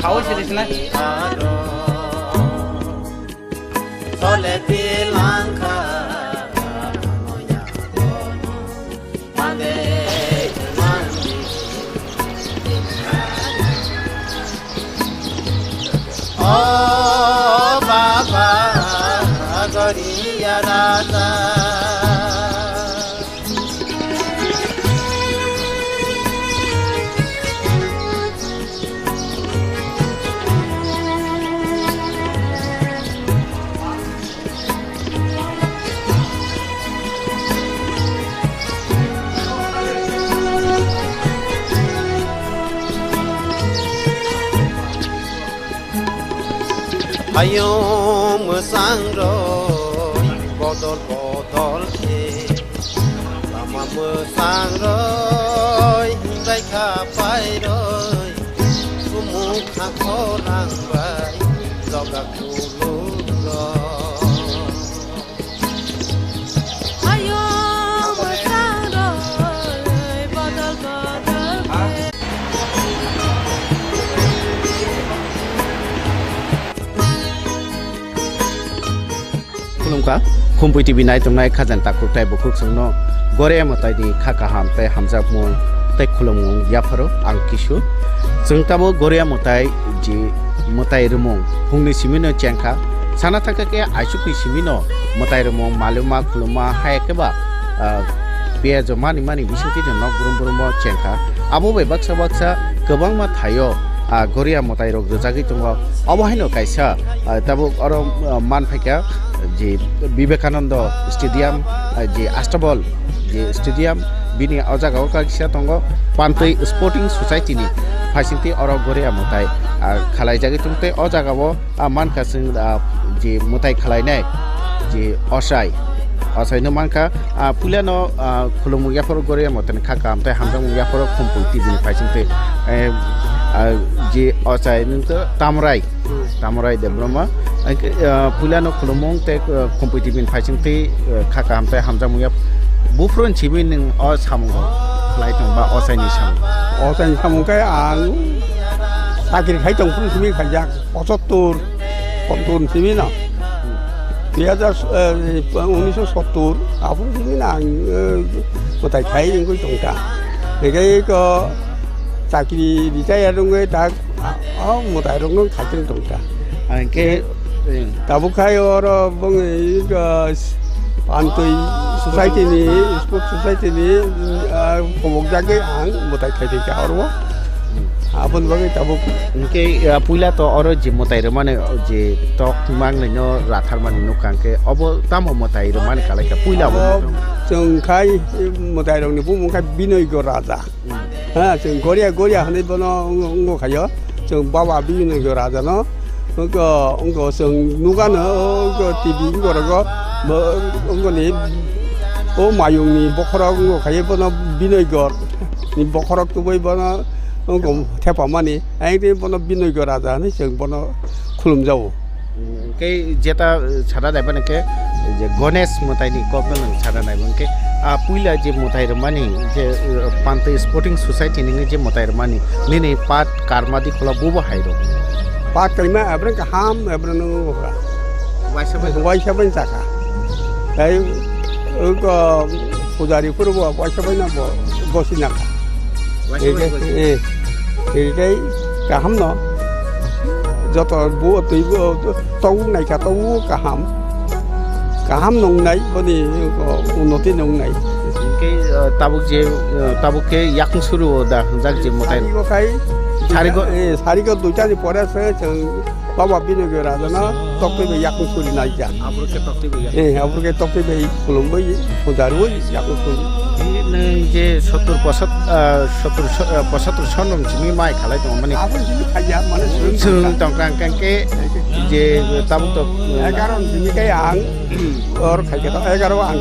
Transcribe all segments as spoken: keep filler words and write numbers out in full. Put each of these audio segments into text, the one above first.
Khao se disna. O baba, Goriya Raja. Hayung mwsang roi bodol bodol khe, lama mwsang roi himbai kha pai roi, sumung khakho rang bai joga kuluk roi. Ayo, mwsang roi bodol bodol khe. Khulumkha, Khumpui T V nai tongnai khajani takhuk tei bukhuk chwngno Goria mwtaini kha kaham tei hamjakmung tei khulumung yapharo ang kisu. Chwng tabuk Goria mwtai ji mwtai rwmung phungni simino chengkha. Sana thangkha khe aisukni simino mwtai rwmung maluma khuluma haya khe ba, ah, bejo mani mani bisingtwi no nok brum brum o chengkha. Abo bai baksa baksa kwbangma thaio, ah, Goria mwtai rok rwjagwi tongo. Obo haino kaisa, ah, tabuk oro, ah, man phaikha je Vivekananda Stadium, ah, je Astabol je stadium, bini o jaga o kaisa tongo Pantwi Sporting Society ni phaisingtwi oro Goria mwtai, ah, khalaijagwi tong tei o jaga o, ah, mankha chwng, ah, je mwtai khalainai je ochai, ochai no mankha, ah, puila no, ah, khulumung yapharo Goria mwtai ni kha kaham tei hamjakmung yapharo Khumpui T V ni phaisingtwi, eh, ah, je ochai nwng to Tamrai. Tamrai Debbarma, ang khe, ah, puila no khulumung tei, ah, Khumpui T V ni phaisingtwi, ah, kha kaham tei hamjakmung ya. Buphuru ni simi nwng o samung rok khlai tong ba ochai ni samung? Ochai ni samung khe ang chakri khai tong phuru simi khaijak, pochottor, sottor ni simi no. Dui hajar, eh, unisho sottor, aphuru simi no ang, eh, mwtai khai wngwi tong kha. Hinkhe ko chakri retire wngwi tak O mwtai rok no khaitwng tong kha. Ang khe, eh, tabuk khai oro bwng, eh, Pantwi society ni, sport society ni, ah, khobok jagwi ang mwtai khai tong kha oro. Aboni bagwi tabuk. Hwnkhe, ah, puila to oro je mwtai rwmani je tok mangnai no ratharmani nukha, hwnkhe obo tamo mwtai rwmani kalai kha puila bo? Abo chwng khai mwtai rok ni bumung khai Binoigo Raja. Ha, chwng Goria, Goria hwnwi bono wngo, wngo khaio. Chwng Baba Binoigo Raja no. Wngo, wngo chwng nukano, wngo T V wngo rogo. Bo, wngo ni, o mayung ni bokhorok wngo khaio bono Binoigo ni bokhorok tubui bono wngo thepamani. Ang tei bono Binoigo Raja hwnwi chwng bono khulumjao. Hwnkhe jeta, eh, sana naimani khe je Ganesh mwtaini kokno nwng sana naimani khe, ah, puila je mwtai rwmani je, eh, Pantwi Sporting Society nini je mwtai rwmani nini part karma di khola bubo hai rw. Part kaima abrang kaham abrang nw hora. Waisa bai. Waisa bai saka. Tei, eh, ko pujari purbo waisa bai na bo, bosi na kha. Waisa bai bosi. Eh, eh, eh, kaham no. Joto bo twi bo, tongo naikha, tongo kaham. Kaham nongnai, boni, uh, unnoti nongnai. Hwnkhe, uh, tabuk je, uh, tabuk khe yakung suru o da, jak je mwtai. Sarigo khai, sarigo, eh, sarigo duitani pore se chwng Baba Binoigo Raja no toktwi bai yakung suri naikha. Aboro khe toktwi bai yakung. Eh, aboro khe toktwi bai khulumbai, puja rwui yakung suri. Nwng je sottur posot-, ah, sottur so-, ah, posottur sonrom simi mai khalai tongmani. Abo simi khaiya, mane simi chwng khaiya. Tongkha hwnkhe je tabuk tok, ah, egaroh simi khe ang or khaikhe to egaroh ang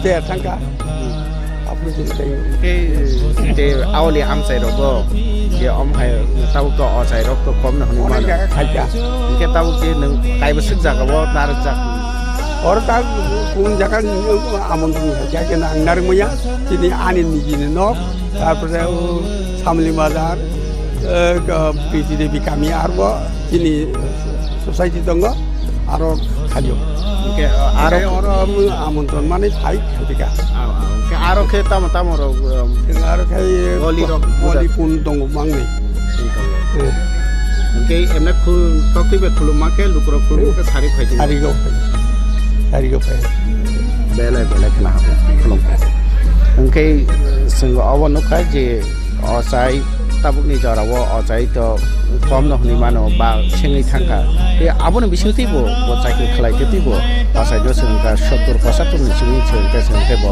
de thangkha. Hmm. Abo Hwnkhe tei aoli amchai rok bo je om hai tabuk to ochai rok to kom no hwnwi mano. Hwnkhe tabuk je nwng kaibwswk jaga o narwkjak. Oro ta kun jaga amon tong hai khe nang narwk manya chini ani nijini nok, tarpore o Samli Bazar, eh, P T D B kami arbo chini society tongo, aro khayo. Hwnkhe, uh, aro aro oro amon tong mani phai khatika. Ah, ah, hwnkhe aro khe tamo tamo rok, um, aro khe boli rok boli pun tongo mangni. Hwnkhe emne khul tokti be khulum ma khe lukurok khulum khe sari phai. Sari go phai. Sari go phai. Belai belai khna ha khulum. Hwnkhe, uh, swngo obo nukha je ochai tabukni jorao ochai to kom no hwnwi mano ba sengwi thangkha. Tei aboni bisingtwi bo, bo chakri khlai tei bo ochai no swngkha sottur pochattor ni simi swngkhe swngkhe bo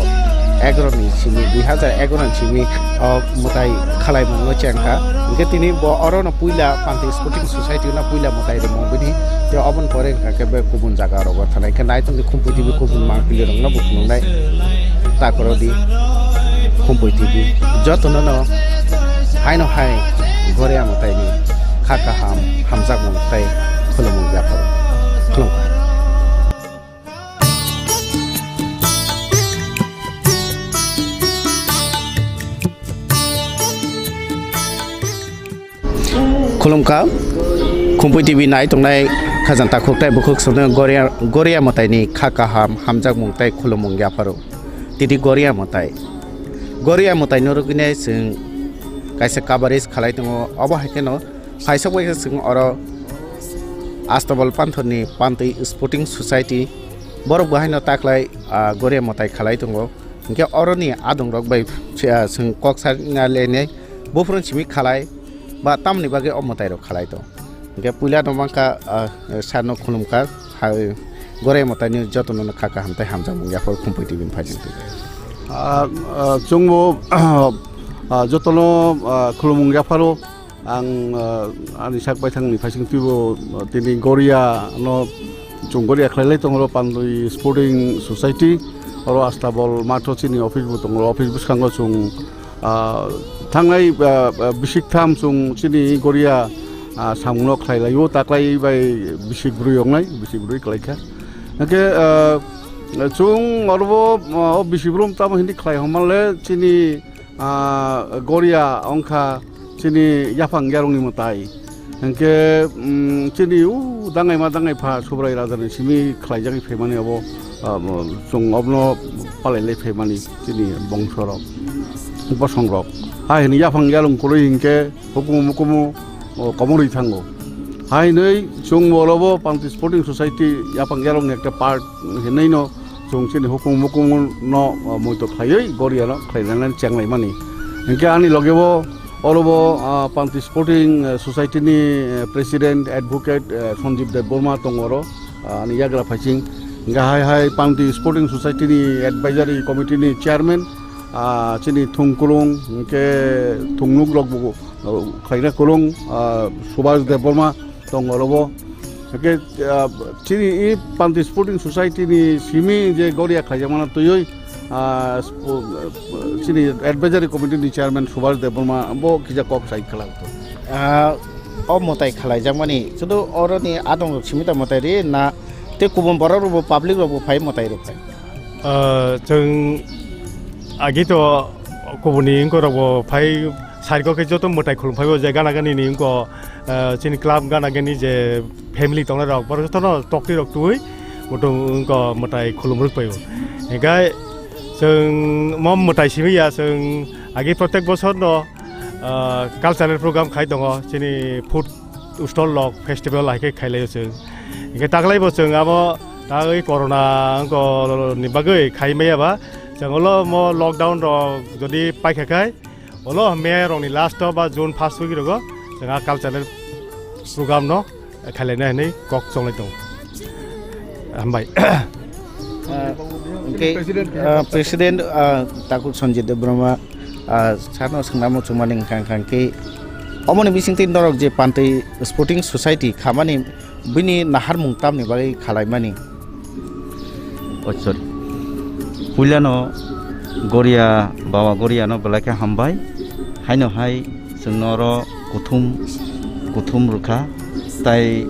egaroh ni simi dui hazar egaroh ni simi o mwtai khlai mungno chengkha. Hwnkhe tini bo oro no puila Panti Sporting Society no puila mwtai rwmung bini tei oboni pore hwnkha khe be kubun jaga rogo thanai khe nai tongdi Khumpui T V kubun mangpili rokno bo phunuknai. Takhoro di Khumpui T V jotono no haino hai Goria mwtaini kha kaham hamjakmung tei khulumung yapharo khulumkha. Khulumkha, Khumpui T V nai tongnai khajang takhuk tei bukhuk songno Goria, Goria mwtaini kha kaham, hamjakmung tei khulumung yapharo. Titi Goria mwtai. Goria mwtaino rwgwinai chwng kaisa coverage khalai tongo. Obo hai kheno phaisa bai khe chwng oro Astabal Panthorni Pantwi Sporting Society borok bo haino taklai, ah, Goria mwtai khalai tongo. Hinkhe oroni adongrok bai, ah, chwng kok sa lenai buphuru simi khalai. Ba tamoni bagwi o mwtairok khalai tong. Hinkhe puila no mankha, ah, sarno khulumkha, ha, Goria mwtaini jotono no kha kaham tei hamjakmung yapharo Khumpui T V ni phaising twi. Ah, ah, chwngbo, ah, jotono, ah, khulumung yapharo ang, ah, ani sak baithangni phaising twibo, ah, tini Goria no chwng Goria khlailai tongo Pantwi Sporting Society, oro Astabal matho chini office bo tongo, office bwskango chwng Ah, thangnai, ah, ah, bisik tham chwng chini Goria, ah, samungno khlai laio, taklai bai bisik brwi wngnai, bisik brwi klaikha. Hwnkhe, ah, chwng orobo, ah, o bisik brum tamo hindi khlai hwnmanle chini, ah, Goria wngkha chini yaphang yarongni mwtai. Hinkhe, mm, chini u dangaima dangaipha Subrai Rajani simi khlaijagwi phaimani abo, ah, chwng obno palailai phaimani chini bongsorok, bosongrok. Hai hwnwi yaphang yarong kwrwi hinkhe hukumu mukumu, o, komorwi thango. Hai hwnwi chwng borobo Panti Sporting Society yaphang yarongni ekta part hinwi no chwng chini hukumu mukumu no, ah, muito khlaiwi Goria no khlainani chenglaimani. Hinkhe ani loge bo orobo, ah, Panti Sporting, eh, Society ni, eh, President Advocate, eh, Sanjib Debbarma tongo oro, ah, ani yagra phaising. Hinkhe hai hai Panti Sporting Society ni Advisory Committee ni Chairman, ah, chini thung kulung hinkhe thungnuk rok bo, ah, khlaina kulung, ah, Subhas Debbarma tongo orobo. Hwnkhe, ah, chini i Panti Sporting Society ni simi je Goria khlaijakmano twiwi, ah, spo-, chini advisory committee ni chairman Subhas Debbarma bo kisa kok sai khlai. Ah, o mwtai khlaijakmani, sudu oroni adongrok simi ta mwtai ri na, tei kubun borok rokbo, public rokbo phai mwtai rok phai? Ah, chwng agi to kubuni wngkorokbo phai, side o khe joto mwtai khulum phaibo je gana gani ni wngko, ah, chini club gana gani je family tongnai rok, borok jotono tokti rok twi mutung wngko mwtai khulum rwk paio. Hinkhe chwng mo mwtai simi ya, chwng agi protek bosor no, ah, cultural program khai tongo, chini food stall rok festival hai khe khai laio chwng. Hinkhe taklai bo chwng abo tagwi corona wngko ni bagwi khai maya ba, chwng ulo mo lockdown rok jodi paikha khai, ulo May rokni last o ba June first week rogo chwng a cultural program no khailai nai hinwi kok chonglai tongo. Hambai. Ah, hwnkhe, ah, President, ah, Takhuk Sanjit Debbarma, ah, sano swngnamo chumani wngkha, wngkha khe omoni bisingtwi norok je Pantwi Sporting Society khamani bini naharmung tamni bagwi khalaimani? Oh, sorry. Puilano Goria, Baba Goriano belai khe hambai. Haino hai chwngno oro kuthum, kuthum rwkha. Tai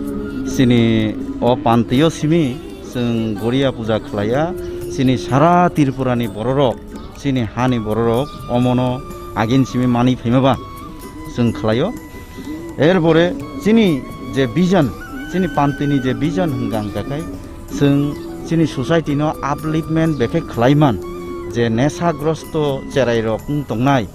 chini o pantio simi chwng Goria puja khlaiya. Chini sara Tripurani bororok, chini hani bororok omono agin simi mani phaima ba chwng khlaio. Erpore chini je vision, chini pantini je vision hwnka hwnka khai, chwng chini society no upliftment bekhe khlaiman, je nesagrosto cherai rok wng tongnai,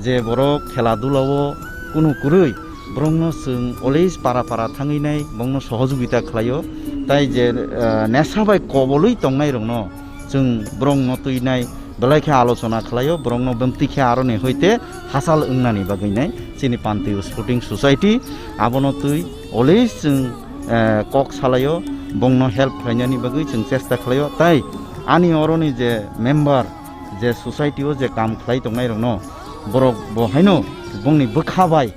je borok khela dula o kunu kwrwi, borokno chwng always para para thangwi nai, borokno sohojogita khlaio, tai je, eh, nesa bai kobolwi tongnai rokno, chwng borokno twi nai belai khe alochona khlaio, borokno bumtwi khe aroni hoite hachal wngnani bagwi nai chini Pantwi Sporting Society abono twi always chwng, eh, kok salaio, bongno help khlainani bagwi chwng chesta khlaio. Tai ani oroni je member, je society o je kam khlai tongnai rokno borok bo haino bongni bwkha bai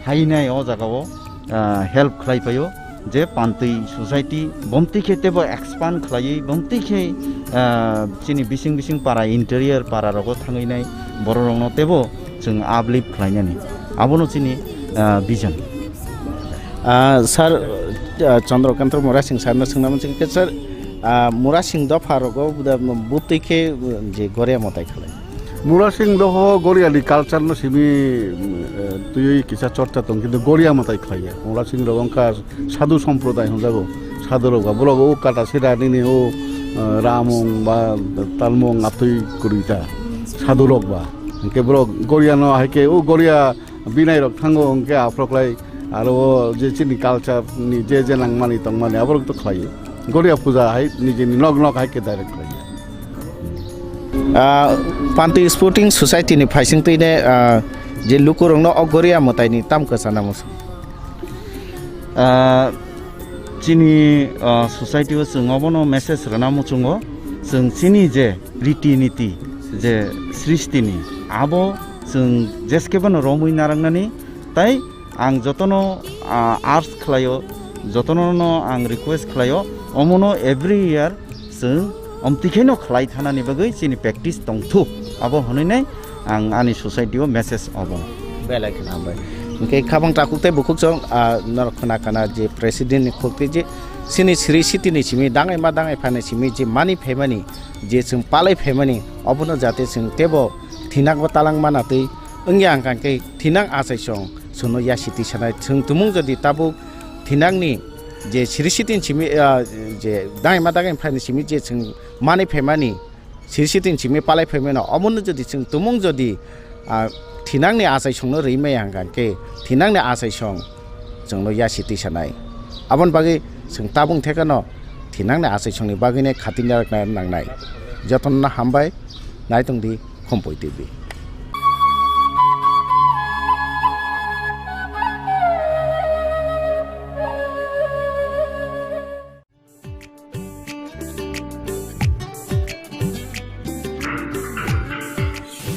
phainai o jaga o, ah, help khlai paio, je Pantwi society bomtwi khe tebo expand khlaiwi, bomtwi khe, ah, chini bising bising para, interior para rogo thangwi nai borok rokno tebo chwng uplift khlainani. Abono chini, ah, vision. Ah, sir, ah, Chandrakanta Murasing sir no swngna muchung khe, sir, ah, Murasing dopha rogo buda butwi khe, uh, je Goria mwtai khlai. Murasing doho Goria ni culture no simi, eh, twiwi kisa chorcha tong, kintu Goria mwtai khlaiya. Murasing rok wngkha sadhu somproday hwnjago. Sadhu rok ba borok o kata sida nini o, eh, ramung ba talmung atwi kwrwi ta sadhu rok ba. Hwnkhe borok Goria no hai khe o Goria binai rok thango hwnkhe aphroklai aro o je chini culture ni je je nangmani tongmani aborok to khlaiwi. Goria puja hai nijini nok nok hai khe direct khlaiwi. Ah, Pantwi Sporting Society ni phaising twi ne, ah, je lukurokno o Goria mwtaini tam kwchana muchung. Ah, chini, ah, society o chwng obono message rwna muchungo, chwng chini je riti niti je srishti ni abo chwng jeskebano romwi narwknani tai Ang jotono, ah, urge khlaio, jotono no ang request khlaio, omono every year chwng omtwi khaino khlai thanani bagwi chini practice tongthuk. Abo hwnwi nai ang ani society o message obo. Belai kheno hambai. Hwnkhe khabang takhuk tei bukhuk chwng, ah, norok khna kana je president ni khuk tei je chini sri city ni simi dangai ma dangai phani simi je mani phaimani je chwng palai phaimani obono jate chwng tebo thinango talang mana tei wngya hwnkha khe thinang achai chwng. Chwngno yasi twi sanai. Chwng tumung jodi tabuk thinangni je siri sitin simi, ah, je dangima daging phaini simi je chwng mani phaimani, siri sitin simi palai phaimano, omono jodi chwng tumung jodi, ah, thinangni achai songno rwi maya hwnkha khe thinangni achai song chwngno yasi twi sanai. Aboni bagwi chwng tabung thekano thinangni achai songni bagwino khatinarokna nangnai. Jotono hambai, naitongdi. Khumpui T V.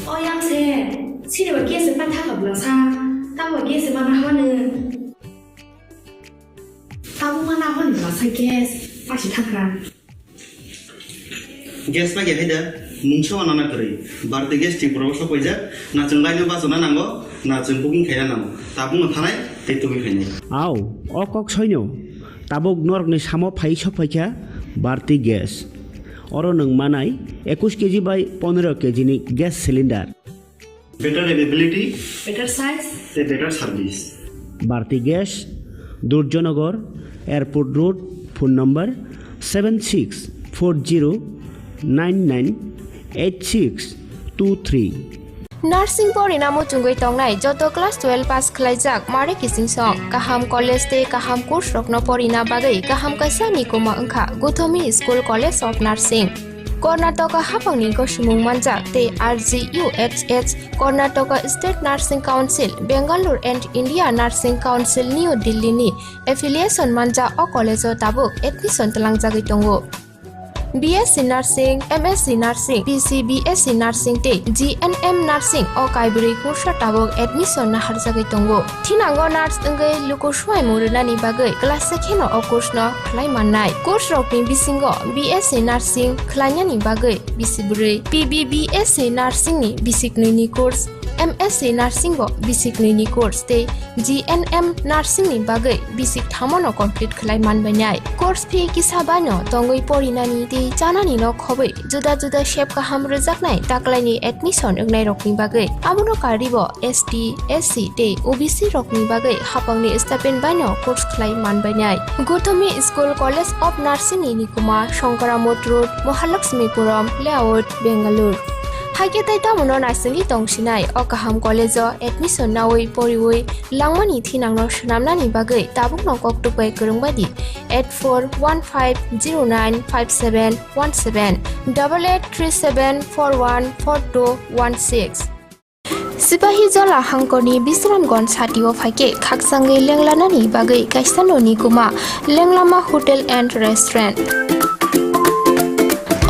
O yang se, sini ba gas se pan thaka bla sa, ta ba gas se mana hwane. Tabuk mana hwn bwsa gas pasi thakra. Gas pai hai da, mungsa wana na kwrwi. Barti gas Tripura o sokoijak, na chwng laino bachana nango, na chwng booking khaina nango. Tabukno thanai tei tubui phainai. Au, o kok soino. Tabuk norokni samo phai sok phaikha Barti gas. Oro nwng manai ekush K G bai pondro K G ni gas cylinder. Better availability. Better size. Tei better service. Bharti Gas, Durjanagar, Airport Road, phone number seven six four zero nine nine eight six two three. Nursing porina muchungwi tongnai joto class twelve pass khlaijak mare kiching song, kaham college tei kaham course rokno porina bagwi kaham kaisa mikuma wngkha Guthomi School College of Nursing. Karnataka haphangni gosomung manjak tei R G U H S, Karnataka State Nursing Council, Bangalore and India Nursing Council, New Delhi ni affiliation manjak o college o tabuk admission twlangjagwi tongo. B S C Nursing, M S C Nursing, P C B S C Nursing tei G N M Nursing o kaibrwi kursa tabuk admission naharjagwi tongo. Thinango nurse wngwi luku swmaimung rwnani bagwi class se kheno o course no khlai mannai. Course rokni bisingo B S C Nursing khlainani bagwi bisi bwrwi, P B B S C Nursing ni bisi knwi ni course, M S C Nursing bo bisi knwi ni course tei G N M Nursing ni bagwi bisi thamo no complete khlai manbainai. Course fee kisa baino tongwi porinani tei chanani no khobwi juda juda sep kaham rwjaknai taklaini admission wngnairokni bagwi. Abono karwibo S T, S C tei O B C rokni bagwi hapangni stipend baino course khlai manbainai. Gothomi School College of Nursing ni nikuma Shankaramot Road, Mahalakshmipuram Layout, Bengaluru. Haikhe tei tamono naisingwi tongsinai o kaham college o admission naui poriui langmani thinangno swnamnani bagwi tabukno koktwk bai kwrwng bai di eight four one five zero nine five seven one seven, double eight three seven four one four two one six. Sipahi Jola hangkorni Bisramganj satio phaikhe khakchangwi lenglanani bagwi kaisa noni kuma Lenglama Hotel and Restaurant.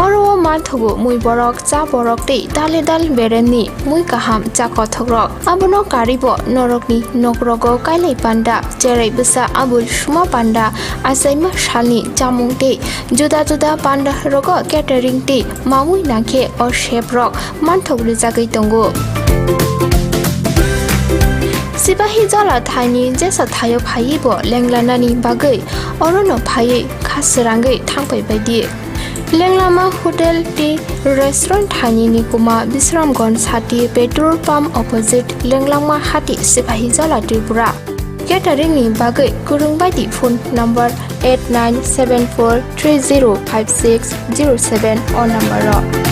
Oro o manthogo mui borok, cha borok tei dale dal beremni mui kaham cha kothokrok. Abono karwibo norokni nokrogo kailai panda, cherai bwsa abul suma panda, achaima salni chamung tei juda juda panda rogo catering tei mamui nangkhe o seprok manthok rwjagwi tongo. Sipahi Jola thaini jesa thaio phaiwi bo lenglanani bagwi orono phaiwi kha srangwi thangpai baidi. Lenglama Hotel tei Restaurant thaini ni kuma Bisramganj sati petrol pump opposite Lenglama Hati, Sipahi Jola, Tripura. Catering ni bagwi kwrwng bai di phone number eight nine seven four three zero five six zero seven o number o.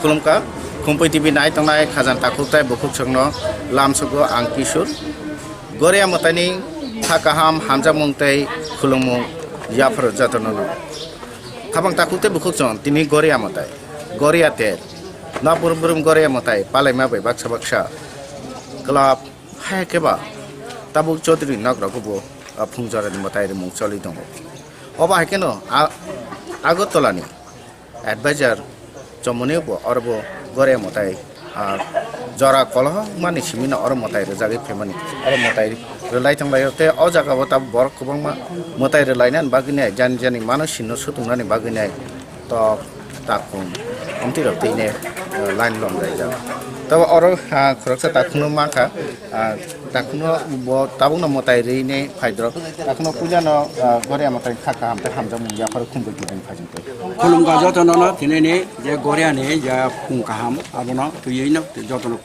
Khulumkha, Khumpui T V nai tongnai khajang takhuk tei bukhuk chwngno lamsugo ang Kishore. Goria mwtaini kha kaham hamjakmung tei khulumung yaphar jotono no. Khabang takhuk tei bukhuk chwng tini Goria mwtai, Goria ter, nabur burum Goria mwtai palaima bai baksa baksa club hai khe ba tabuk Chaudhary nok rogo bo, ah, phung jorani mwtai rimung choli tongo. Obo hai kheno, ah, Agartala ni advisor chomoni bo oro bo Goria mwtai, ah, jora kolokma ni simi no oro mwtai rwjagwi phaimani. Oro mwtai rwlai tonglaio, tei o jaga o tabuk borok kwbangma mwtai rwlainani bagwi nai, jani jani mano sinno sutungnani bagwi nai tok takhum omtwi rok twi ne, eh, line lom laijak. Tabuk oro, ah, khoroksa takhumno mankha, ah, takhumno bo tabukno mwtai rwi ne phaidrok, takhumno puja no, ah, goria mwtai kha kaham tei hamjakmung yapharo khumbai tongwi phaijak. Khulumkha jotono no tini ni je goria ni je khum kaham abono twiwi no jotono.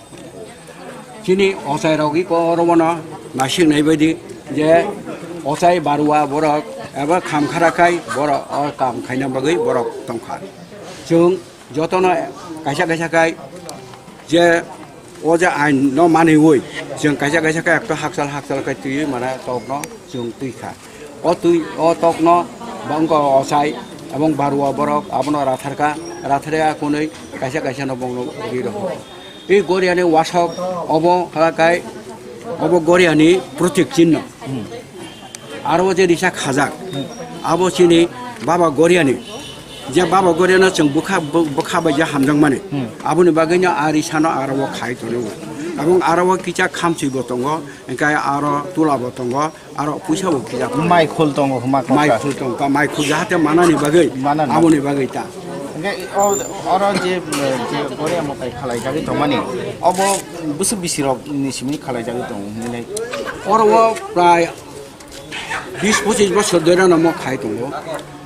Chini ochai rok iko oro bono naisik nai baidi je ochai barua borok eba kham khara khai borok o kam khaina bagwi borok tongkha. Chwng jotono kaisa kaisa khai je o je ain no manwi chwng kaisa kaisa khai ekto hakchal hakchal khai twiwi mane tokno chwng twi kha. O twi, o tokno bangko ochai ebong barua borok abono ratharkha, ratharya kunui kaisa kaisa no bongno ri rokho. I goriani wasok obo halakai obo goriani protik chinno. Aro o je risa khajak, abo chini baba goriani, je baba goriano chwng bwkha, bw-, bwkha bai je hamjakmani, aboni bagwino a risano aro o khai tongo. Ebong aro o kisa khamchibo tongo, hingke aro tulabo tongo, aro puisa bo kisa. Mai khul tongo huma koksa. Mai khul tongo, mai khul jahate manani bagwi, manani. Aboni bagwi ta. Hingke o, oro je, je goria mwtai khalaijagwi tongmani, obo bwswk bisirok ni simi khalaijagwi tongo hinwi nai. Oro o prai bis pochis bosor dhoirano mo khai tongo.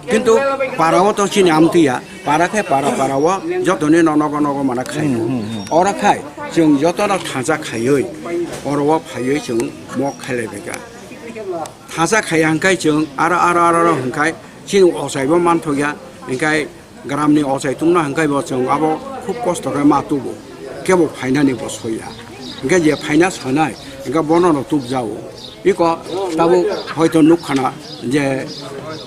Kintu para o to chini amtwi ya, para khe para, para o jotoni no nogo nogo mana khai tongo. Oro khai chwng jotono thansa khaiwi, oro o phaiwi chwng mo khailaibaikha. Thansa khaiya hwnkhe chwng aro, aro, aro, aro hwnkhe chini ochaibo manthokya, hwnkhe gramni ochai tungna hwnkhe bo chwng abo khub kosto khe ma tubu, kebo phainani bo soya. Hwnkhe je phaina sanai, hwnkhe bonono tubjao. Iko tabuk hoito nukkhana je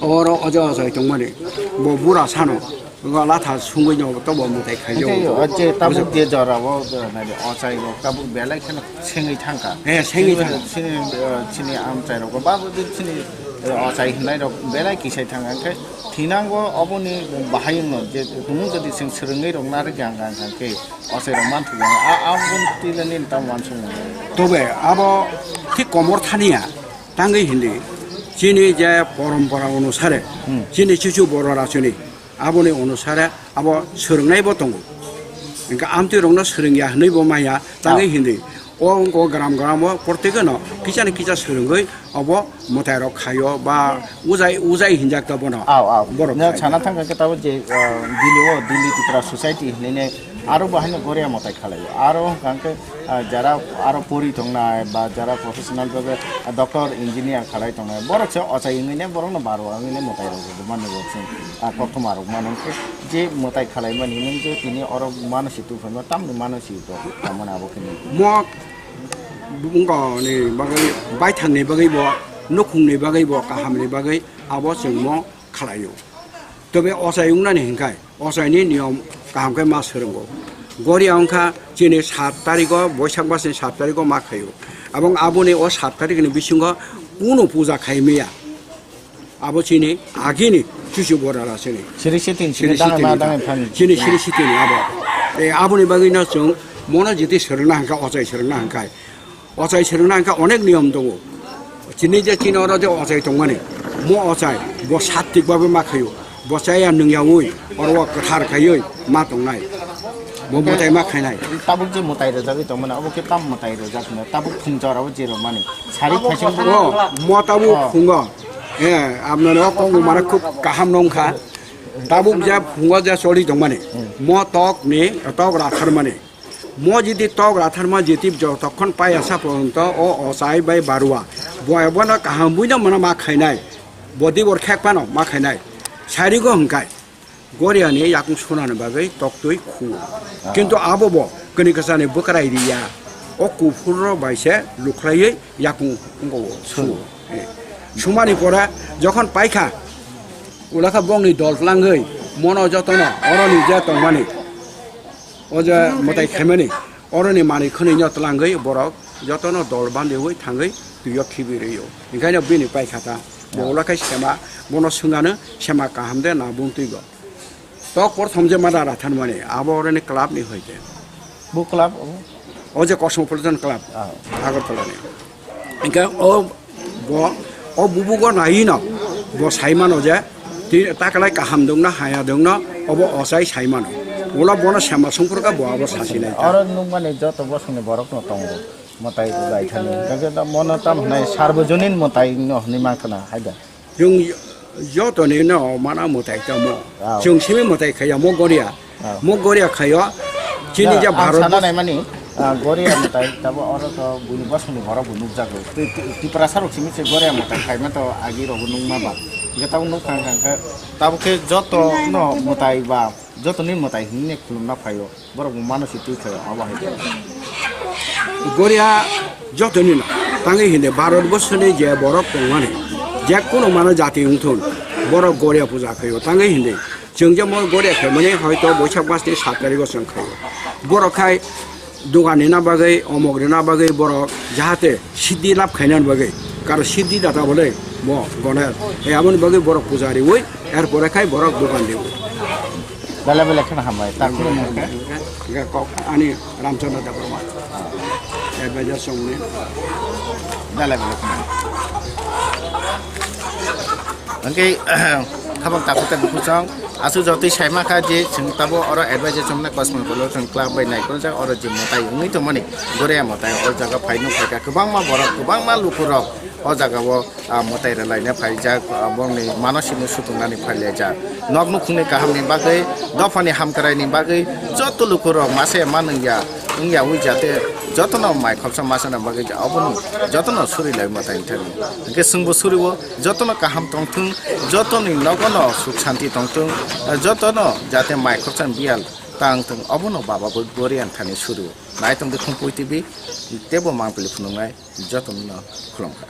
oro oja ochai tongmani, bo bura sano. Latha sungwi no tobo mwtai khaijak. Hwnkhe o je tabuk je jora o, o, nai, ochai rok tabuk belai kheno sengwi thangkha. He, sengwi thangkha. Chini, eh, chini amchai rok ba bo je chini, eh, ochai hinai rok belai kisai thangkha. Hwnkhe thinango oboni bahai wngno je tongmung jodi chwng swrwngwi rok narwkya hwnkha hwnkhe ochai rok manthogo. A, a, aboni twi le nini tamo wansukmung. Tobe abo thik komor thaniya tangwi hindi chini je porompora onusare chini chuchu borok rachuni Aboni onusare abo swrwngnaibo tongo. Hwnkhe amtwirokno swrwngya hwnwibo maya, tangwi hindi. O wngkha gram gramo protekeno kisa ni kisa swrwngwi obo mwtairok khaio ba ujai, ujai hinjak ta bono. Aw, aw. Borok no khai. Sana thangkha khe tabuk je, ah, Dili o, Dili Tipra Society hinwi ne aro bo haino goria mwtai khalai. Aro hwnkha khe, ah, jara aro pori tongnai ba jara professional bhabe, ah, doctor, engineer khalai tongnai. Borok se ochai wngwi ne borokno baro wngwi ne mwtai rok rwmani bo chwng. Ah, koktwma rok mano khe je mwtai khalai mani hwnwi je tini oro mano si tubuphaima tamni mano si to tamani abo khe ni. Mo bungoni bagwi, baithangni bagwi bo, nukhungni bagwi bo, kahamni bagwi abo chwng mo khalai-o. Tobe ochai wngnani hwnkhai, ochaini niyom kaham khe ma swrwngo. Goria wngkha chini sat tarikgo, Boisak masni sat tarikgo ma khaio. Abong aboni o sat tarikni bisingo kunu puja khai maya. Abo chini agini chuchu borara chini. Siri sitin, siri sitin dangma ni dangma phani. Chini siri sitin ni abo. E, aboni bagwi no chwng mono jiti swrwngna hwnkha, ochai swrwngna hwnkha. Ochai swrwngna hwnkha onek niyom tongo. Chini je chini oro je ochai tongmani. Mo ochai, bo sattik babe ma khaio. Bo chaya nungyaui, oro o kwthar khaioi ma tongnai. Bo mwtai ma khainai. Tabuk je mwtai rwjagwi tongmani, abo khe tam mwtai rwjakmani. Tabuk thung jora o je rwmani. Sari khaising. O, mo tabuk phungo. Eh, abnani o kok mara khub kaham nongkha. Tabuk ja phungo ja choli tongmani. Mo tok ni, tok ratharmani. Mo jiti tok ratharma jiti jotokhon paya sa porjonto o ochai bai barua. Boya bono kaham buino mano ma khainai. Bodi bor khek pano ma khainai. Sari go hwngkai. Goriani yakung sunani bagwi toktwi khu. Kintu abo bo kini kwchani bwkrai riya. O kuphurrok bai se lukhlaiwi yakung wngkho su. Su. Eh. Sumani pore jokhon paikha, ulakha bongni dol tlangwi mono jotono oroni je tongmani, o je mwtai khaimani, oroni manwi khwnwino tlangwi borok jotono dol bandiwi thangwi twio khibi rwio. Hinkhaino bini paikha ta. Bo ulakhai sema, bono swngano sema kaham de na bumtwi go. Tok prothom je mada ratharmani, abo oroni club ni hoite. Bo club obo? O je Cosmopolitan Club, ah, Agartala ni. Hingke o bo, o bubugo nai no bo sai mano je, ti takalai kaham dongna haya dongna obo ochai sai mano. Ulo bono sema songkhorkha bo abo sasi nai ta. Oro nukmani joto bosongni borokno tongo mwtai lai thani. Hingke da mono tam hwnai sarbojonin mwtai no hwnwi mankha na hai da. Chwng jotoni no mana mwtai tamo. Ah. Chwng simi mwtai khaya mo goria. Ah. Mo goria khayo. Chini Na, je ang Bharat sana bos- naimani, ah, goria mwtai tabo oro to buini bosongni borok bo nukjago. Twi-, twi-, Tiprasa rok simi se goria mwtai khaima to agi rok bo nukma ba. Hingke tabo nukha hingka hingke tabo khe joto no mwtai ba jotoni mwtai hinwi khulumna phaio. Borok bo mano se twi khaio abo hai khe. Goria jotoni no tangwi hinde Bharat borsoni je borok tongmani je kuno mano jati wngthun borok goria puja khaio tangwi hinde. Chwng je mo goria khaimani hoito Boisak masni sat tarikgo chwng khaio. Borok khai dogan rina bagwi, omok rina bagwi borok jahate siddhi lab khainani bagwi, karo siddhi data bole bo goner. E aboni bagwi borok puja riwi, er pore khai borok dogan riwi. Belai belai kheno hambai, ta khulumkha. Hingke kok ani Ramchandra Debbarma. Advisor songni. Belai belai kheno. Hingke, khabang takhuk ta bukhuk chwng, aswk jotoi saima kha je chwng tabo oro advisor chwngno Cosmo College chwng club bai naikoljak, oro je mwtai wngwi tongmani, goria mwtai o jaga phai nuk phaikha, kwbangma borok, kwbangma lukurok o jagao, ah, mwtai rwlaina phaijak, ah, borokni manosino sutungnani phailaijak. Nok nukhungni kahamni bagwi, dophani hamkraini bagwi, joto lukurok masa ya ma nungya, wngya wi jate jotono mai khopsa masana bagwi obono jotono suri lai mwtai thani. Hingke chwngbo suriwo, jotono kaham tongthung, jotoni nogono suk santi tongthung, jotono jate mai khoroksa biyal tangthung, obono baba bo gorian thani suru. Naitong de Khumpui T V, tebo mangpili phunuknai jotono khulumkha.